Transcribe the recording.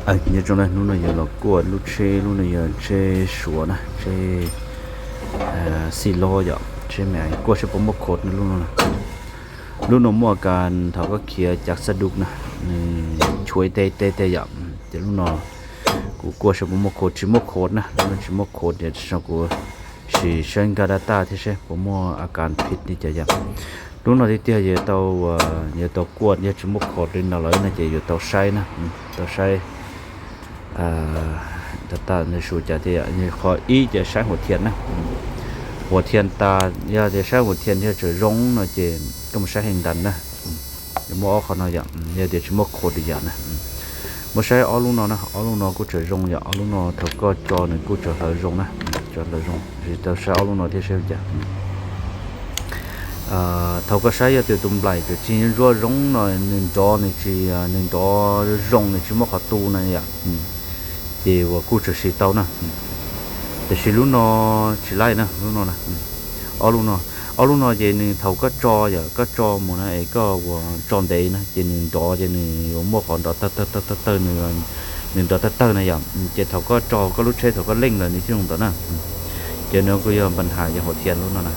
Nyob zoo na, hnub no yog los kuaj lub tsheb, lub no yog tsheb Suav na, tsheb xij lob yom, tsheb me kuaj seb puas muaj khov lub no. Lub no muaj kas thaum koj khiav cav xab dub na, nws tshuav ib teg teg teg yom, ces lub no kuv kuaj seb puas muaj khov, tsis muaj khov na, lub no tsis muaj khov ces kuv sim saib nkag data thiab seb puas muaj a kas phiv li cas yom. Lub no tiag tiag yog tau, yog tau kuaj, yog tsis muaj khov li no lawm no ces yuav tau saib na, tau saib data nws su cas thiab. Qhov ib ces saib huam thiam na, huam thiam tas, yog tias saib huam thiam thiaj tseem zoo no ces koj mus saib heev ntawd na. Muaj ob qhov no yom, yog tias tsis muaj khov li yom na. Muab saib ob lub no na, ob lub no kuj tseem zoo yom, ob lub no thaum koj tso nws kuj tseem hlawv zoo na, tseem hlawv zoo, tsis tau saib ob lub no thiab saib li cas. Thaum koj saib yog tias tus nplaim tseem tsis ntsuab zoo no, nws nrov nws tsis, nws nrov zoo nws tsis muaj qhov tu na yom, ces uas kuj tseem siv tau na. Tiam sis lub no tsis laij na, lub no na. Ob lub no, ob lub no ces nws thaum koj tso yom, koj tso mus na es koj uas tso ntev na ces nws nrov ces nws yuav muaj qhov nrov tawg tawg tawg tawg, nws nrov tawg tawg na yom. Ces thaum koj tso koj lub tsheb thaum koj leej lawm nws thiaj zoo ntawd na. Ces no kuj yog npa has yog huam thiam lub no na.